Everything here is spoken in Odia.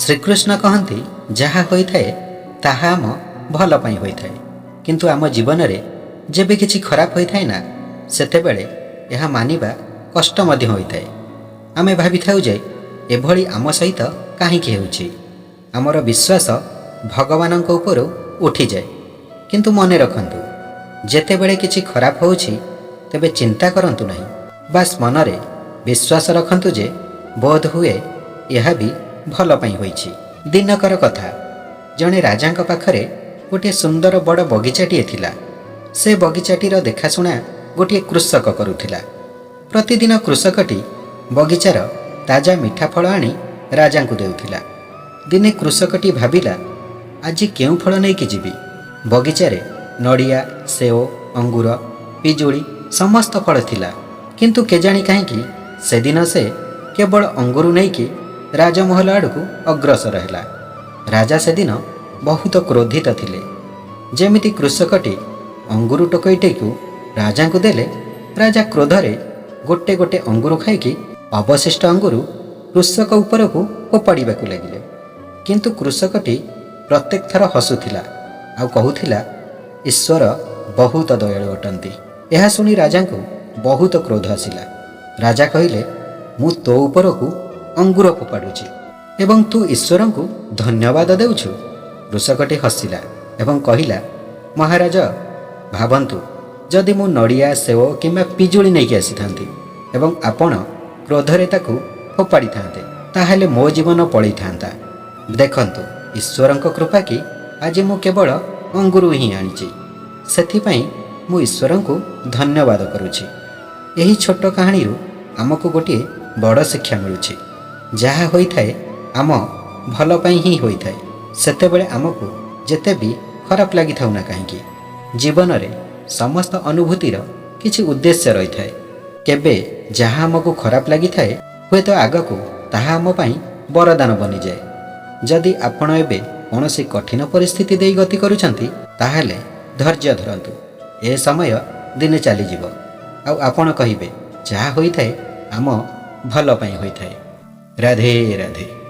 ଶ୍ରୀକୃଷ୍ଣ କହନ୍ତି, ଯାହା ହୋଇଥାଏ ତାହା ଆମ ଭଲ ପାଇଁ ହୋଇଥାଏ। କିନ୍ତୁ ଆମ ଜୀବନରେ ଯେବେ କିଛି ଖରାପ ହୋଇଥାଏ ନା, ସେତେବେଳେ ଏହା ମାନିବା କଷ୍ଟ ମଧ୍ୟ ହୋଇଥାଏ। ଆମେ ଭାବିଥାଉ ଯେ ଏଭଳି ଆମ ସହିତ କାହିଁକି ହେଉଛି। ଆମର ବିଶ୍ୱାସ ଭଗବାନଙ୍କ ଉପରୁ ଉଠିଯାଏ। କିନ୍ତୁ ମନେ ରଖନ୍ତୁ, ଯେତେବେଳେ କିଛି ଖରାପ ହେଉଛି, ତେବେ ଚିନ୍ତା କରନ୍ତୁ ନାହିଁ। ବାସ୍ ମନରେ ବିଶ୍ୱାସ ରଖନ୍ତୁ ଯେ ବୋଧ ହୁଏ ଏହା ବି ଭଲ ପାଇଁ ହୋଇଛି। ଦିନକର କଥା, ଜଣେ ରାଜାଙ୍କ ପାଖରେ ଗୋଟିଏ ସୁନ୍ଦର ବଡ଼ ବଗିଚାଟିଏ ଥିଲା। ସେ ବଗିଚାଟିର ଦେଖାଶୁଣା ଗୋଟିଏ କୃଷକ କରୁଥିଲା। ପ୍ରତିଦିନ କୃଷକଟି ବଗିଚାର ତାଜା ମିଠା ଫଳ ଆଣି ରାଜାଙ୍କୁ ଦେଉଥିଲା। ଦିନେ କୃଷକଟି ଭାବିଲା, ଆଜି କେଉଁ ଫଳ ନେଇକି ଯିବି? ବଗିଚାରେ ନଡ଼ିଆ, ସେଓ, ଅଙ୍ଗୁର, ପିଜୁଳି ସମସ୍ତ ଫଳ ଥିଲା। କିନ୍ତୁ କେଜାଣି କାହିଁକି ସେଦିନ ସେ କେବଳ ଅଙ୍ଗୁର ନେଇକି ରାଜମହଲ ଆଡ଼କୁ ଅଗ୍ରସର ହେଲା। ରାଜା ସେଦିନ ବହୁତ କ୍ରୋଧିତ ଥିଲେ। ଯେମିତି କୃଷକଟି ଅଙ୍ଗୁର ଟୋକେଇଟିକୁ ରାଜାଙ୍କୁ ଦେଲେ, ରାଜା କ୍ରୋଧରେ ଗୋଟେ ଗୋଟେ ଅଙ୍ଗୁର ଖାଇକି ଅବଶିଷ୍ଟ ଅଙ୍ଗୁର କୃଷକ ଉପରକୁ ଫୋପାଡ଼ିବାକୁ ଲାଗିଲେ। କିନ୍ତୁ କୃଷକଟି ପ୍ରତ୍ୟେକ ଥର ହସୁଥିଲା ଆଉ କହୁଥିଲା, ଈଶ୍ୱର ବହୁତ ଦୟାଳୁ ଅଟନ୍ତି। ଏହା ଶୁଣି ରାଜାଙ୍କୁ ବହୁତ କ୍ରୋଧ ଆସିଲା। ରାଜା କହିଲେ, ମୁଁ ତୋ ଉପରକୁ ଅଙ୍ଗୁର ଫୋପାଡ଼ୁଛି ଏବଂ ତୁ ଈଶ୍ୱରଙ୍କୁ ଧନ୍ୟବାଦ ଦେଉଛୁ? କୃଷକଟି ହସିଲା ଏବଂ କହିଲା, ମହାରାଜ, ଭାବନ୍ତୁ, ଯଦି ମୁଁ ନଡ଼ିଆ, ସେଓ କିମ୍ବା ପିଜୁଳି ନେଇକି ଆସିଥାନ୍ତି ଏବଂ ଆପଣ କ୍ରୋଧରେ ତାକୁ ଫୋପାଡ଼ିଥାନ୍ତେ, ତାହେଲେ ମୋ ଜୀବନ ପଳେଇଥାନ୍ତା। ଦେଖନ୍ତୁ, ଈଶ୍ୱରଙ୍କ କୃପା କି ଆଜି ମୁଁ କେବଳ ଅଙ୍ଗୁର ହିଁ ଆଣିଛି। ସେଥିପାଇଁ ମୁଁ ଈଶ୍ୱରଙ୍କୁ ଧନ୍ୟବାଦ କରୁଛି। ଏହି ଛୋଟ କାହାଣୀରୁ ଆମକୁ ଗୋଟିଏ ବଡ଼ ଶିକ୍ଷା ମିଳୁଛି। ଯାହା ହୋଇଥାଏ, ଆମ ଭଲ ପାଇଁ ହିଁ ହୋଇଥାଏ, ସେତେବେଳେ ଆମକୁ ଯେତେ ବି ଖରାପ ଲାଗିଥାଉ ନା କାହିଁକି। ଜୀବନରେ ସମସ୍ତ ଅନୁଭୂତିର କିଛି ଉଦ୍ଦେଶ୍ୟ ରହିଥାଏ। କେବେ ଯାହା ଆମକୁ ଖରାପ ଲାଗିଥାଏ, ହୁଏତ ଆଗକୁ ତାହା ଆମ ପାଇଁ ବରଦାନ ବନିଯାଏ। ଯଦି ଆପଣ ଏବେ କୌଣସି କଠିନ ପରିସ୍ଥିତି ଦେଇ ଗତି କରୁଛନ୍ତି, ତାହେଲେ ଧୈର୍ଯ୍ୟ ଧରନ୍ତୁ। ଏ ସମୟ ଦିନେ ଚାଲିଯିବ ଆଉ ଆପଣ କହିବେ, ଯାହା ହୋଇଥାଏ ଆମ ଭଲ ପାଇଁ ହୋଇଥାଏ। ରାଧେ ରାଧେ।